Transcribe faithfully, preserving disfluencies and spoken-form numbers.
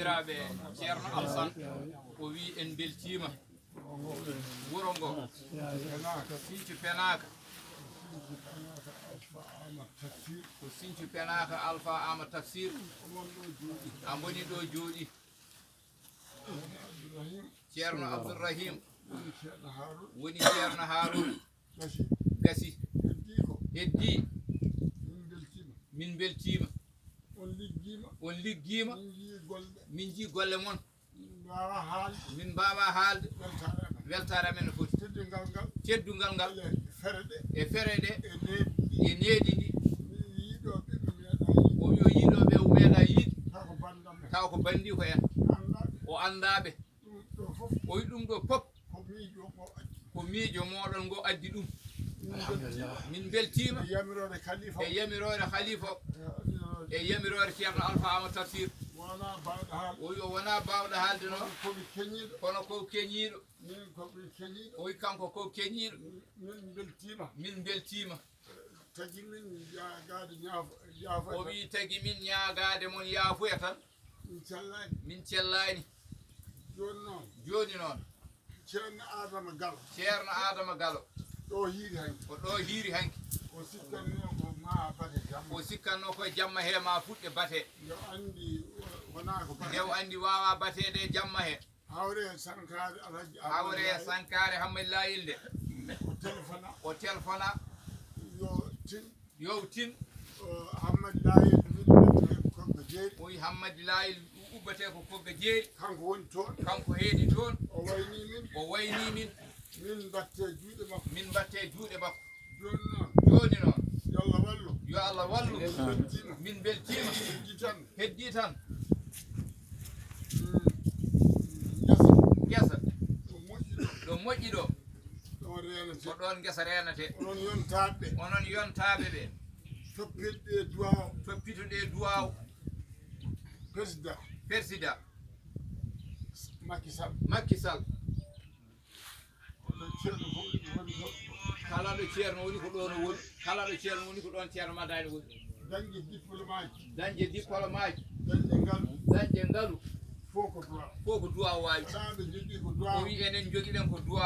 Sakiraaɓe, Ceerno Alsan, o wi en mbeltiima. Wuro ngo, Sinthiou Penaka. Ko Sinthiou Penaka Alpha Ama Tafsir. A mboni ɗo jooɗi. Ceerno Abdourahim woni Ceerno Harouna. Gasi. Heddii. Min mbeltiima. On liggiima. Min njii golle mon. Min mbaawaa haalde. Weltaare amen no foti. Teddungal ngal. E fere ɗe. E needi ɗi. O wi o yii ɗo ɓe o meeɗaa yiide. Taw ko banndii ko en. O anndaa ɓe. O wi ɗum ɗo fof. Ko miijo mooɗon ngo addi ɗum. Min mbeltiima. E yamiroore Khalifa o. E yamiroore Ceerno Alpha Ama Tafsir. O wi o wonaa baawɗo haalde noon. Kono ko keñiiɗo. O wi kanko ko keñiiɗo. Min mbeltiima. Tagi min ñaagaade ñaafo. O wi tagi min ñaagaade mon yaafuya tan. Min cellaani. Min cellaani. Jooni noon. Jooni noon. Ceerno Adama Galo. Ceerno Adama Galo. Ɗo hiiri hanki. Ko ɗo hiiri hanki. O sikkannoo ko ma bate jamma. O sikkannoo ko jamma he ma fuɗɗe bate. Yo anndi wonaa ko bate. Nde o anndi waawaa bateede jamma he. Hawre e sankaare Alhaji Hawre e sankaare Hammadi Layel nde. O telefona. O telefona. Yo tin. Yo tin. Hammadi Layel min ubbate ko kogga jeeri. O wi Hammadi Layel ubbate ko kogga jeeri. Kanko woni toon. Kanko heedi toon. O wayni min. O wayni min. Min mbatte juuɗe makko. Min mbatte juuɗe makko. Jooni noon. Jooni noon. Yo Allah wallu. Yo Allah wallu. Min mbeltiima. Min mbeltiima. Heddii tan. Heddii tan. Ngesa. Ngesa. Ɗo moƴƴi ɗo. Ɗo moƴƴi ɗo. Ɗo reenete. Ko ɗoon ngesa reenete. Onon yontaaɓe ɓe. Onon yontaaɓe ɓe. Toppitɗe duwaaw. Toppituɗe duwaaw. Président. Président. Macky Sall. Macky Sall. Kala ɗo ceerno woni ko ɗoon o woni. Kala ɗo ceerno woni ko ɗoon ceerno Madani woni. Dañde diplôme aji. Dañde diplôme aji. Dañde ngalu. Dañde ngalu. Fof ko duwaaw. Fof ko duwaaw waawi. Kala ɓe njogii ko duwaaw. O wi enen njogiɗen ko duwaaw.